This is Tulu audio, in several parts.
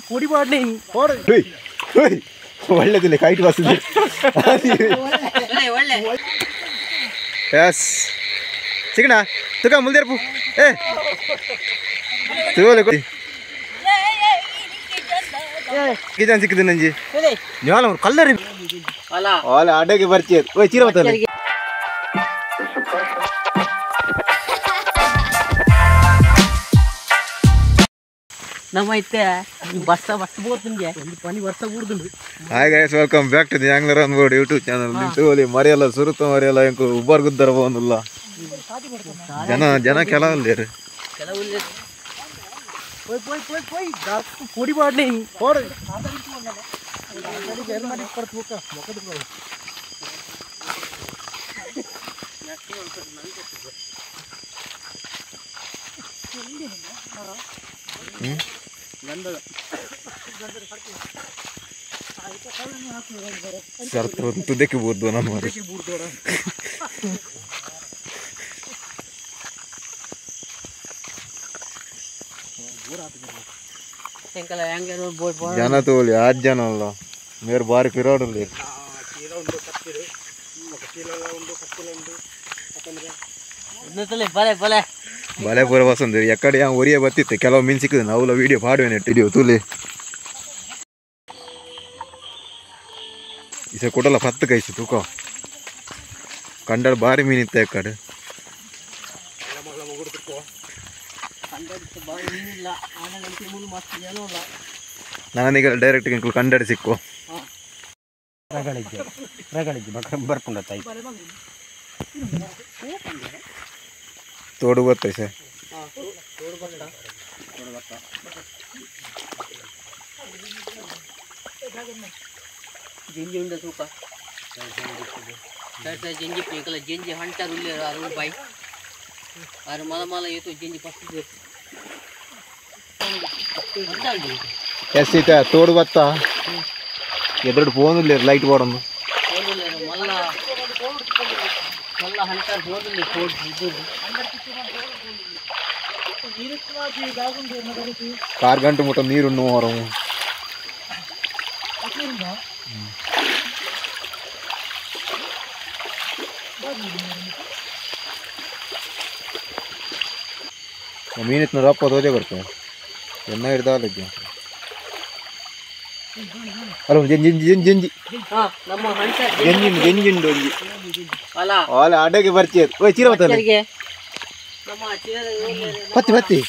ಪೊಡಿ ಮಾಡಲಿ ಒಳ್ಳೆದಿಲ್ಲ ಕೈಟ್ ಬಸ್. ಎಸ್ ಸಿಗಣ ತುಕ ಮುಲ್ದೇರ್ಪು ಏ ತೂಲೆ ಕಿಜನ್ ಸಿಕ್ಕಿದೆ ನಂಜಿ ಜ್ವಾಲ ಕಲ್ಲರಿ ಅಲ್ಲ ಅಡಗೆ ಬರ್ತಿ ಓಯ್ ಚೀರ ಬತ್ತಲ್ಲ. ನಮ್ಮ ಐತೆ ಬರ್ಸ ಬರ್ಸ ಬೋದು ನಿಮಗೆ ಒಂದು ಪನಿ ವರ್ಷ ಊರ್ದುಂಡು. Hi guys, welcome back to the angler on board YouTube channel. ನಿಂತುವಲಿ ಮರಿಯಲ್ಲ ಸುರುತ ಮರಿಯಲ್ಲ ಎಂಕು ಉಬ್ಬರ್ ಗುದ್ದರ ಬಂದಿಲ್ಲ ಜನ ಜನ ಕೆಲವಲ್ಲೇರು ಕೆಲವಲ್ಲೇ. ಪೋಯ್ ಪೋಯ್ ಪೋಯ್ ಪೋಯ್ ಪೊಡಿ ಮಾಡಲಿ ಪೋಡು ತುದಕ್ಕೆ ಬೂರ್ದು ನಮ್ಮ ಜನ ತೋಲಿ ಆರು ಜನ ಅಲ್ಲ ಮೇರೆ ಬಾರಿ ಪಿರಾಡಲ್ಲಿ. ಬಲೆ ಪೂರ ಬಸಂದು ಎಕ್ಕಡೆ ಒರಿಯ ಬತ್ತಿತ್ತು ಕೆಲವು ಮೀನು ಸಿಕ್ಕಿದೆ ನಾವುಲ ವೀಡಿಯೋ ಪಾಡುವೆ ನೆಟ್ಟಿಡಿಯೋ ತೂಲಿ ಇಸ ಕೊಡಲ್ಲ ಪತ್ತು ಕೈಸು ತೂಕ ಕಂಡಾಡ ಬಾರಿ ಮೀನಿತ್ತು ಎಕ್ಕಡೆ. ನಾನೀಗ ಡೈರೆಕ್ಟ್ ಕಂಡಾಡಿ ಸಿಕ್ಕು ತೋಡು ಗೊತ್ತೈ ಸರ್. ಜಂಜಿ ಉಂಡ ತೂಕ ಜಂಜಿ ಪೇಕಲ ಜಂಜಿ ಹಂಟರ್ ಉಲ್ಲೇರು ಅರು ಬಾಯಿ ಆರು ಮಲ ಮಲ ಏತು ಜಂಜಿ ಫಸ್ಟ್ ಎಸ್ ಈತ ತೋಡು ಬತ್ತ ಎದುರು ಫೋನ್ ಇಲ್ಲ ಲೈಟ್ ಬಾಡೊಂದು ಮಲ್ಲ ಮಲ್ಲ ಹಂಟರ್ ಹೋದಿಲ್ಲ ತೋಡು ಇದು ಕಾರ್ ಗಂಟೆ ಮುಟ್ಟ ನೀರು ಹೊರವು ಮೀನಿತ್ತು ರಪ್ಪ ತೋಜೆ ಬರ್ತದೆ ಎನ್ನ ಹಿಡ್ದಾಲಿದ್ದೆ ಅಲ್ಲ ಜಂಜಿ ಜಂಜಿ ಜಂಜಿ ಜಂಜಿ ಜಂಜಿಂಡು ಒಂಜಿ ಅಲ್ಲ ಅಡಗೆ ಬರ್ತಿ ಓಯ್ ಚೀರ ಬತ್ತಲ್ಲ ಪತ್ತಿ ಪತ್ತಿ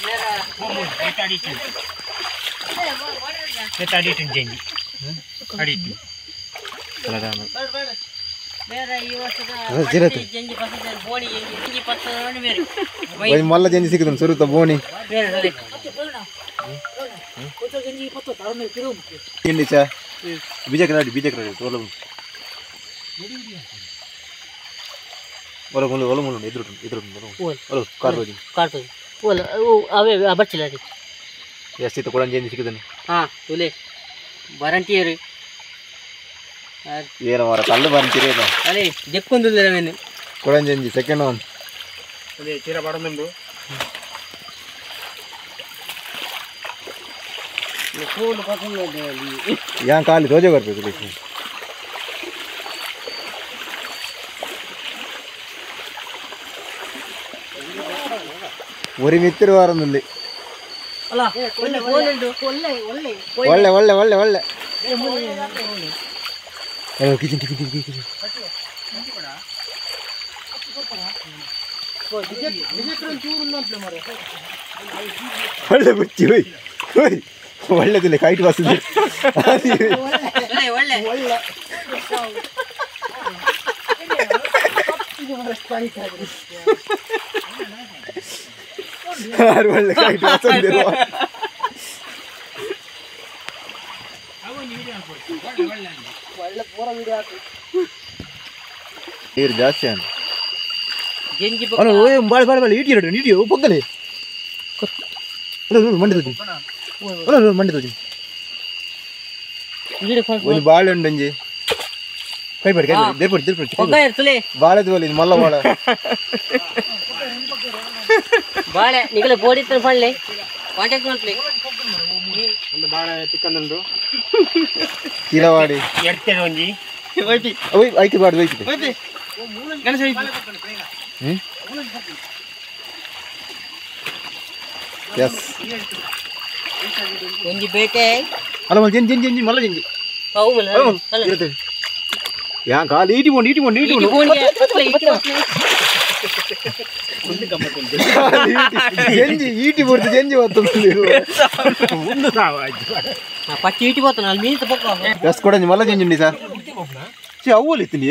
ಮಲ್ಲ ಜಂಜಿ ಸಿಕ್ಕದ ಸುರುತ ಬೋಣಿ ಬೀಜಕ್ಕೆ ರಾಡಿ ಬೀಜಕ್ಕೆ ರಾಡಿ ಒಲ ಒಲ ಮುಳ್ಳು ಒಲ ಮುಳ್ಳು ಎದುರು ಎದುರು ಒಲ ಕಾರ್ ಹೋಗಿ ಕಾರ್ ಹೋಗಿ ಒಲ ಅವೇ ಬಚ್ಚಿಲ್ಲ ರೀ ಎಷ್ಟಿತ್ತು ಕೊಡಂಜಿ ಜಂಜಿ ಸಿಕ್ಕದನು. ಹಾಂ ತುಲೆ ಬರಂಟಿಯರು ಏನು ಮಾರ ಕಲ್ಲು ಬರಂತೀರಿ ಏನು ಅದೇ ಜಕ್ಕೊಂದಿಲ್ಲ ನಾವೇನು ಕೊಡಂಜಂಜಿ ಸೆಕೆಂಡ್ ಒನ್ ಅದೇ ಚೀರ ಬಾಡೊಂದುಂಡು ಯಾನ್ ಖಾಲಿ ತೋಜೆ ಬರ್ಬೇಕು ಒರಿ ಮಿತ್ತಿರು ವಾರದಲ್ಲಿ ಒಳ್ಳೆ ಒಳ್ಳೆ ಒಳ್ಳೆ ಒಳ್ಳೆ ಕಿಚನ್ ಕಿಚನ್ ಕಿಚನ್ ಕಿಚನ್ ಒಳ್ಳೆ ಬುಚ್ಚಿ ಹೋಯ್ ಹೋಯ್ ಒಳ್ಳೆದಿಲ್ಲ ಕೈಟ್ ಬಸ್ ಒಳ್ಳೆ ಒಳ್ಳೆ ಕೈಟ್ ಬಸ್ ನೀರು ಜಾಸ್ತಿ ಅಲ್ಲ ಬಾಳೆ ಬಾಳೆ ಬಾಳೆ ಇಟಿ ಇಡಿ ಇಡಿಯೋ ಪೊಕ್ಕಲೆ ಮಂಡಿ ತೋಜಿ ಅಲ್ಲ ಮಂಡಿ ತೋಜಿ ಒಂದು ಬಾಳೆ ಉಂಡು ಒಂಜಿ ಕೈ ಬೇಡ ಕೈ ಬೇಡ ದೇರ್ಪಡಿ ದೇರ್ಪಡಿ ಬಾಳೆದು ಬಲ್ಲಿ ಮಲ್ಲ ಬಾಳೆ ಬಾಳೆ ನಿಗಲ ಬೋಡಿ ಪಳ್ಳೆ ಕಾಂಟ್ಯಾಕ್ಟ್ ಮಾಡ್ಲಿ. ಬಾಳ ತಿಕ್ಕಂದುಂಡು. ಚೀಲವಾಡಿ ಎಡ್ತೇನೆ ಒಂಜಿ. ಓಯ್ ಐತಿ ಬಾಡ್ದು ಐತಿ. ಎಸ್. ಒಂಜಿ ಬೇಟೆ. ಅಲ್ಲ ಮಲ್ಲ ಜಂಜಿ ಜಂಜಿ ಜಂಜಿ ಮಲ್ಲ ಜಂಜಿ. ಅವು ಮಲ್ಲ ಅಲ್ಲ. ಇರುತ್ತೆ ಯಾ ಕಾಲು ಈಟಿ ಬೋಂಡು ಈಟಿ ಬೋಂಡು ಈಟಿ ಇಟಿ ಬೋಂಡು. ಬೋಂಡಿಗೆ ಪತ್ಲೆ, ಇಟಿ ಪತ್ಲೆ. ಜಂಜಿ ಈಟಿ ಬೋರ್ದು ಜಂಜಿ ಬರ್ತದೆ. ಒಂದು ಸಾವು ಆಯ್ತು. ಆ, ಪಚ್ಚಿ ಇಟಿ పోతాను ಅಲ್ಲಿ ಮೀನು ಪಕ್ಕ. ಎಸ್ ಕೊಡಂಜಿ ಮಲ್ಲ ಜಂಜಿ ಸರ್. ಚಿ ಅವ್ವಲ್ ಇತ್ತೀನಿ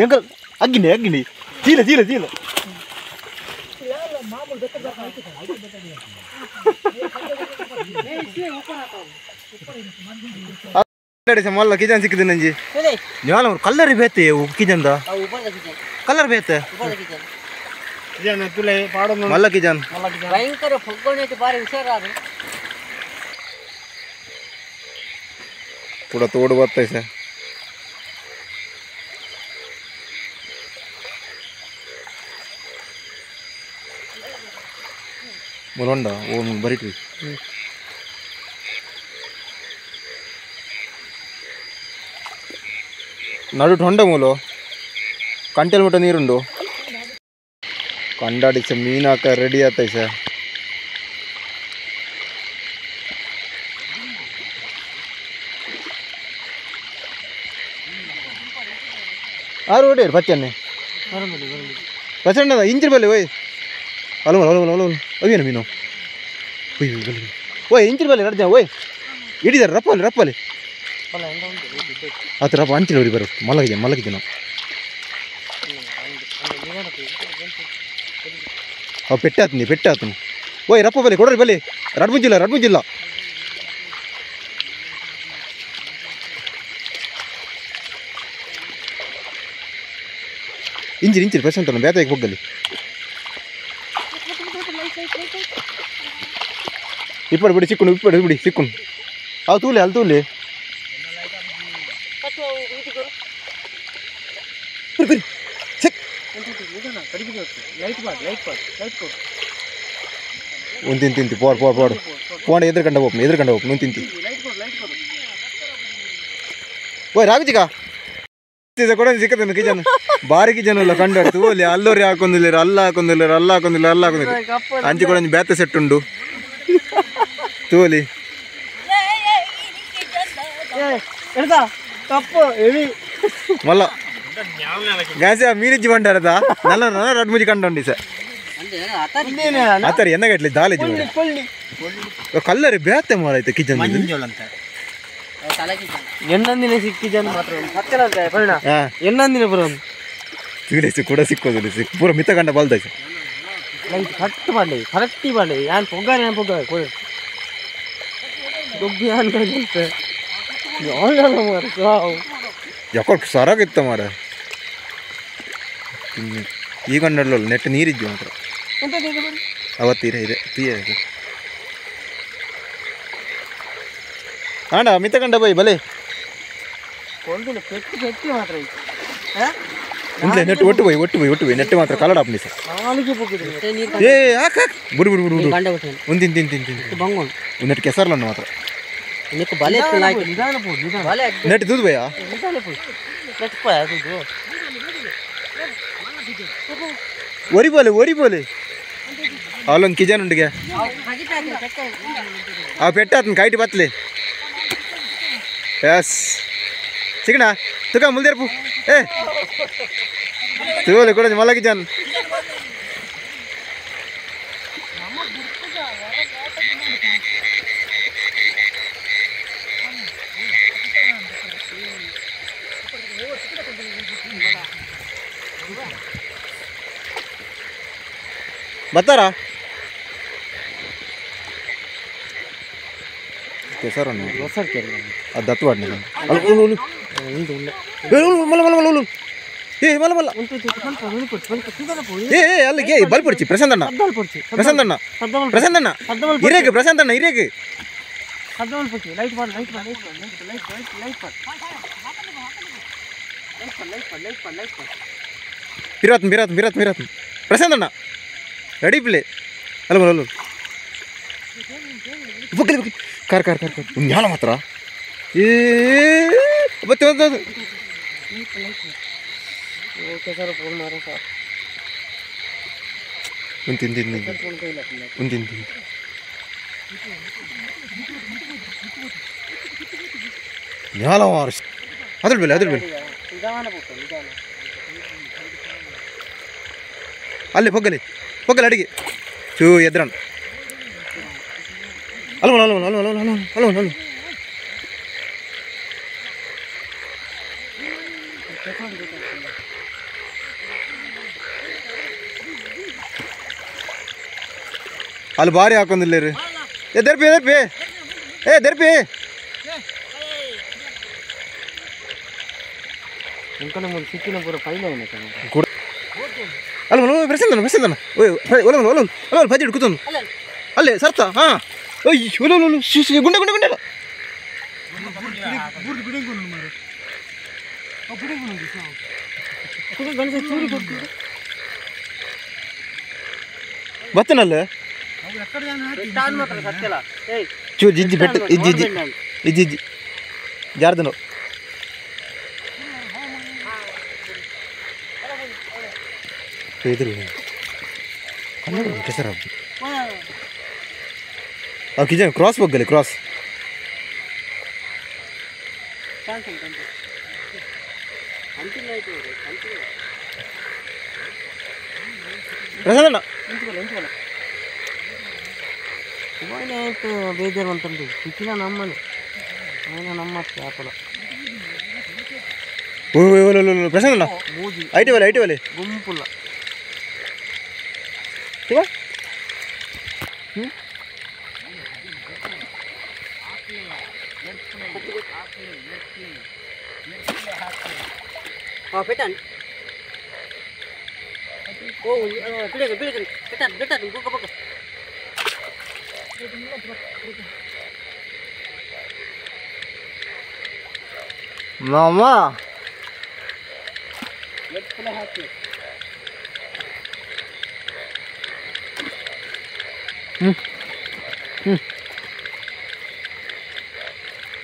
ಎಂಕಲ್ ಅಗ್ಗಿನಿ ಅಗ್ಗಿನಿ ಚೀಲ ಚೀಲ ಚೀಲ. ಮಲ್ಲ ಕಿಜನ್ ಸಿಕ್ಕಿದೆ ನಂಜಿ. ಜ್ವಾಲ ಕಲ್ಲರಿ ಬೇತೆ ಕಿಜನ್ದ. ಉಪದ ಕಿಚನ್. ಕಲ್ಲರ್ ಬೇತೆ. ಉಪದ ಕಿಚನ್. ಇದೇನು ತುಲೆ ಪಾಡೊಂದು. ಮಲ್ಲ ಕಿಜನ್. ಭಯಂಕರ ಪೊಗ್ಗೊನೈತೆ ಬಾರಿ ಹುಷಾರಾದ. ಪೂರ ತೋಡು ಬರ್ತೈತೆ. ಮುಲೊಂಡ ಓ ಬರಿಟ್ವಿ. ನಡು ಹೊಂಡ ಮೂಲು ಕಂಟೆಲ್ ಮುಟ್ಟ ನೀರುಂಡು ಕಂಡಾಡಿಸ ಮೀನು ಹಾಕ ರೆಡಿ ಆತೈಸ. ಆರು ಓಡೇರು ಪಚ್ಚನ್ನೆ ಪಚ್ಚಣ್ಣ ಇಂಚಿನ ಬಲ್ಲಿ ಓಯ್ ಅಲ್ಲ ಅಲ್ಲ ಅಲ್ಲ ಅಲ್ಲ ಅವೇನು ಮೀನು ಓಯ್ ಓಯ್ ಬಲ್ಲಿ ಓಯ್ ಇಂಚಿನ ಬಲ್ಲಿ ನಡ್ಜ ಓಯ್ ಹಿಡಿದಾರೆ ರಪ್ಪಲ್ಲಿ ರಪ್ಪಲ್ಲಿ ಆತ ರಪ್ಪ ಅಂಚಿನ ಊರಿ ಬರು ಮಲಗಿದೆ ಮಲಗಿದೆ ನಾವು ಅವು ಪೆಟ್ಟೆ ಆತನಿ ಪೆಟ್ಟೆ ಆತನು ಓಯ್ ರಪ್ಪ ಬಲ್ಲಿ ಕೊಡ್ರಿ ಬಲ್ಲಿ ರಡ್ಮುಂಜಿಲ್ಲ ರಡ್ಮುಂಜಿಲ್ಲ. ಇಂಜಿನ್ ಇಂಚಿನ ಪ್ರಶಾಂತ ಬೇತಾಗಿ ಹೋಗಲಿ ಇಪ್ಪಡು ಬಿಡಿ ಸಿಕ್ಕುಂಡು ಇಪ್ಪಡು ಬಿಡಿ ಸಿಕ್ಕುಂಡು ಅವು ತೂಲೆ ಅಲ್ಲಿ ತೂಲೆ ಸಿಕ್ ಒಂದು ತಿಂತಿ ಪೋಡ್ ಪೋಡ್ ಪೋಡು ಪೋಂಡ ಎದುರು ಕಂಡ ಹೋಗ್ನು ಎದುರು ಕಂಡ ಹೋಗ್ನು ತಿಂತಿ ಓಯ್ ರಾಘುಜಿಗ ಕೂಡ ಸಿಕ್ಕದ ಕಿಜನ್ ಬಾರಿ ಕಿಜನ್ ಅಲ್ಲ ಕಂಡು ಓಲಿ ಅಲ್ಲೋರಿ ಹಾಕೊಂದಿಲ್ಲ ಅಲ್ಲ ಹಾಕೊಂದಿಲ್ಲ ಅಲ್ಲ ಹಾಕೊಂದಿಲ್ಲ ಅಲ್ಲ ಹಾಕೊಂದಿಲ್ಲ ಅಂಚೆ ಕೂಡ ಬ್ಯಾತೆ ಸೆಟ್ ಉಂಡು ತೋಲಿ ಮಲ್ಲ ಗ್ಯಾಸ ಮೀನಿಜ್ಜಿ ಬಂಡಾರದ ನಲ್ಲ ನಲ್ಲ ರಡ್ ಮುಜಿ ಕಂಡು ಸರ್ ಆತರ ಎನ್ನ ಗಟ್ಲಿ ದಾಲಿ ಕಲ್ಲರಿ ಬ್ಯಾತೆ ಮಾರಾಯ್ತು ಕಿಜನ್. ಎಣ್ಣಂದಿನ ಸಿಕ್ಕಿಜನ್ ಎಣ್ಣಂದಿನ ಬರೋದು ತಿಳಿಸಿ ಕೂಡ ಸಿಕ್ಕೋದಿಲ್ಲ ಸಿಕ್ ಪೂರ ಮಿತ ಕಂಡ ಬಲ್ದೈತೆ. ಲೈಟ್ ಕಟ್ ಮಾಡಲಿ ಕರೆಕ್ಟಿ ಮಾಡಲಿ ಯಾನ್ ಪೊಗ್ಗಾರೆ ಯಾನ್ ಪೊಗ್ಗಾರೆ ಕೊಡು ದೊಬ್ಬಿ ಯಾನ್ ಕಡೆ ಯಾಕೋ ಸರಾಗಿತ್ತ ಮಾರ ಈ ಗಂಡಲ್ಲ ನೆಟ್ ನೀರಿದ್ದು ಮಾತ್ರ ಅವತ್ತೀರ ಇದೆ ತೀಯ ಆಂಡ ಮಿತ ಕಂಡ ಬೈ ಬಲೆ ಪೆಟ್ಟು ಪೆಟ್ಟಿ ಮಾತ್ರ ಉಂಟ್ಲೆ ನೆಟ್ ಒಟ್ಟು ಬೈ ಒಟ್ಟು ಬೈ ಒಟ್ಟು ಬೈ ನೆಟ್ ಮಾತ್ರ ಕಲಡ ಆಪ್ನಿ ಸರ್. ಏ ಹಾಕ್ ಹಾಕ್ ಬುಡು ಬುಡು ಬುಡು ಒಂದು ತಿಂತಿ ತಿಂತಿ ತಿಂತಿ ನೆಟ್ ಕೆಸರ್ಲನ್ನು ಮಾತ್ರ ನೆಟ್ ದೂದ್ ಭಯ್ಯ ಒರಿ ಬೋಲೆ ಒರಿ ಬೋಲೆ ಅವಲೊಂದು ಕಿಜನ್ ಉಂಡಿಗೆ ಅವು ಪೆಟ್ಟಾತನ ಕೈಟಿ ಬತ್ಲಿ ಎಸ್ ಸಿಗಣ ತುಕ ಮುಲ್ದೇರ್ಪು ಏ ತೂಲೆ ಕೂಡ ಮಲ್ಲ ಕಿಜನ್. ಬರ್ತಾರಾ ಕೆಸರನ್ನು ಅದು ದತ್ತು ವಾಡ್ನಿ ಮಲ್ಲ ಮಲ್ಲ ಮಲ್ಲ ಏ ಮಲ್ಲ ಮಲ್ಲ ಏ ಅಲ್ಲಿಗೆ ಬಲ್ಪೊಡ್ಚಿ ಪ್ರಶಾಂತ್ ಅಣ್ಣ ಪ್ರಶಾಂತ್ ಅಣ್ಣ ಪ್ರಶಾಂತ್ ಅಣ್ಣ ಇರೇಕು ಪ್ರಶಾಂತ್ ಅಣ್ಣ ಇರೇಕು ಬಿರಾತ್ ಬಿರಾತ್ ಬಿರಾತ್ ಬಿರಾತ್ ಪ್ರಶಾಂತ್ ಅಣ್ಣ ರೆಡಿ ಪ್ಲೇ ಅಲ್ಲ ಅಲ್ಲ. ಬೊಕ್ಕಲಿ ಬೊಕ್ಕಲಿ ಕಾರ್ ಕಾರ್ ಕಾರ್ ಕಾರ್ ಜ್ಞಾನ ಮಾತ್ರ ಏ ಬತ್ತೆ ಬತ್ತೆ ಓಕೆ ಸರ್ ಫೋನ್ ಮಾರೋ ಸರ್ ಉಂತಿನ್ ತಿನ್ ಉಂತಿನ್ ತಿನ್ ಜ್ಞಾನ ಮಾರ ಅದ್ರ ಮೇಲೆ ಅದ್ರ ಮೇಲೆ ನಿಧಾನ ಪುಟ್ಟ ನಿಧಾನ ಅಲ್ಲಿ ಪೊಗ್ಗಲಿ ಪೊಗ್ಗಲಿ ಅಡಿಗೆ ಚೂ ಎದ್ರನ್ ಅಲ್ವ ಅಲ್ವ ಅಲ್ವ ಅಲ್ವ ಅಲ್ವ ಅಲ್ವ ಅಲ್ವ ಅಲ್ಲಿ ಭಾರಿ ಹಾಕೊಂಡಿಲ್ಲ ರೀ ಏ ದರ್ಪಿ ದರ್ಪಿ ಏ ದರ್ಪಿ ಅಲ್ಲ ಪ್ರಸನ್ನ ಪ್ರಸನ್ನ ಓಯ್ ಒಲ ಒಲ ಒಲ ಬಜ್ಜಿ ಕೂತನು ಅಲ್ಲೇ ಸರ್ತ ಹಾಂ ಓಯ್ ಒಲ ಒಲ she ಗುಂಡ ಗುಂಡ ಗುಂಡ ಬತ್ತನಲ್ಲ ಚೂ ಜಿಜ್ಜಿ ಬೆಟ್ಟ ಇಜ್ಜಿ ಇಜ್ಜಿ ಇಜ್ಜಿ ಜಾರ್ದನು ಕೆಸರ ಕಿಜನ್ ಕ್ರಾಸ್ ಬಗ್ಗಲಿ ಕ್ರಾಸ್ ಪ್ರಸನ್ನ ಬೇಜಾರು ಅಂತಂದು ಸಿಕ್ಕಿನ ನಮ್ಮನೆ ನಮ್ಮ చేపల ಪ್ರಸನ್ನ IT ಒಲೆ IT ಒಲೆ ಗುಂಪುಲ್ಲ పెట్టండి ఓ బిడగ బిడగ పెట్టండి పెట్టండి బొక్క బొక్క మామా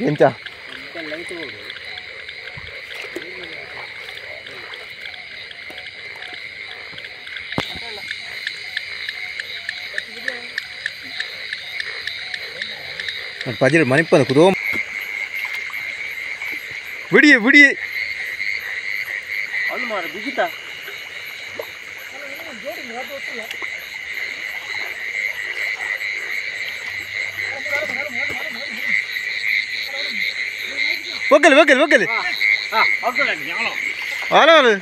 ಎಂತ ಪಜಿರ ಮನಿಪ್ಪದ ಕುದೋ ಬಿಡಿ ಬಿಡಿ ಅಲ್ಲಿ ಮಾರ ಬಿಗಿತಾ ಬೊಕ್ಕಲಿ ಬೊಕ್ಕಲಿ ಬೊಕ್ಕಲಿ ಹಲೋ ಹಲೋ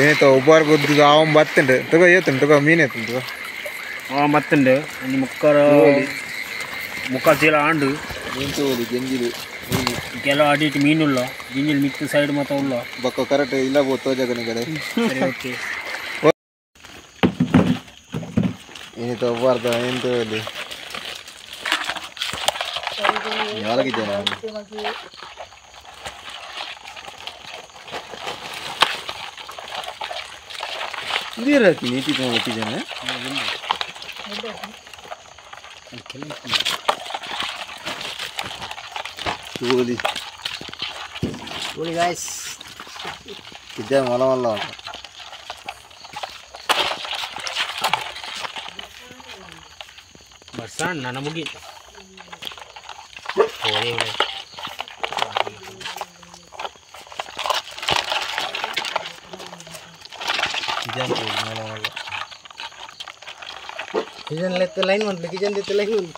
ಏನಿತ್ತ ಒಬ್ಬರು ಗೊದ್ದು ಅವನ್ ಬತ್ತುಂಡು ತಗೋ ಏತುಂಡು ತಗೋ ಮೀನು ಏತುಂಡು ತಗೋ ಬತ್ತುಂಡು ಒಂದು ಮುಕ್ಕಾರ ಮುಕ್ಕಾಲು ಚೀಲ ಆಂಡು ಮೀನು ಗೆಂಜಿಲು ಕೆಲವು ಅಡಿಟ್ ಮೀನುಲ್ಲ ಗಿಂಜಿಲ್ ಮಿಕ್ಸ್ ಸೈಡ್ ಮಾತ್ರ ಉಲ್ಲ ಬಕ್ಕ ಕರೆಕ್ಟ್ ಇಲ್ಲ ಬೋತೋ ಜಗನ ಕಡೆ ಸರಿ ಓಕೆ ಏನಿತ್ತ ಒಬ್ಬಾರ್ದ ಎಂತ ಹೇಳಿ ಯಾವಾಗಿದ್ದೇನೆ ನೀರು ನೀತಿ ತೊಗೊಂಡಿದ್ದೇನೆ ತೋಲಿ ತೋಲಿ ಗಾಯ್ಸ್ ಇದ್ದೆ ಮಲ ಮಲ್ಲ ಬರ್ಸಣ್ಣ ನನ್ನ ಮುಗಿ ಕಿಜನ್ ಲೆತ್ತ ಲೈನ್ ಬಂದ್ಲಿ ಕಿಜನ್ ಲೆತ್ತ ಲೈನ್ ಬಂದ್ಲಿ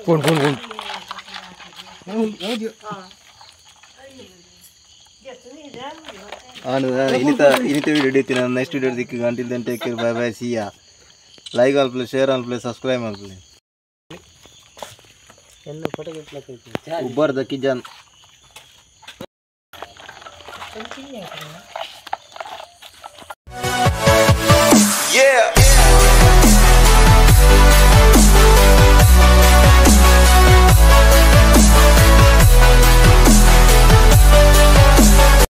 phone phone phone ಇನ್ನಿತ ಇನ್ನಿತ video ಹಿಡಿತೀನಿ ನೆಕ್ಸ್ಟ್ ವಿಡಿಯೋ ದಿಕ್ಕು until then take care bye bye see ya like ಆಲ್ಪ್ಲೆ share ಆಲ್ಪ್ಲೆ subscribe ಆಲ್ಪ್ಲೆ ಎಲ್ಲ ಫೋಟೋ ಉಬ್ಬರ್ದ ಕಿಜನ್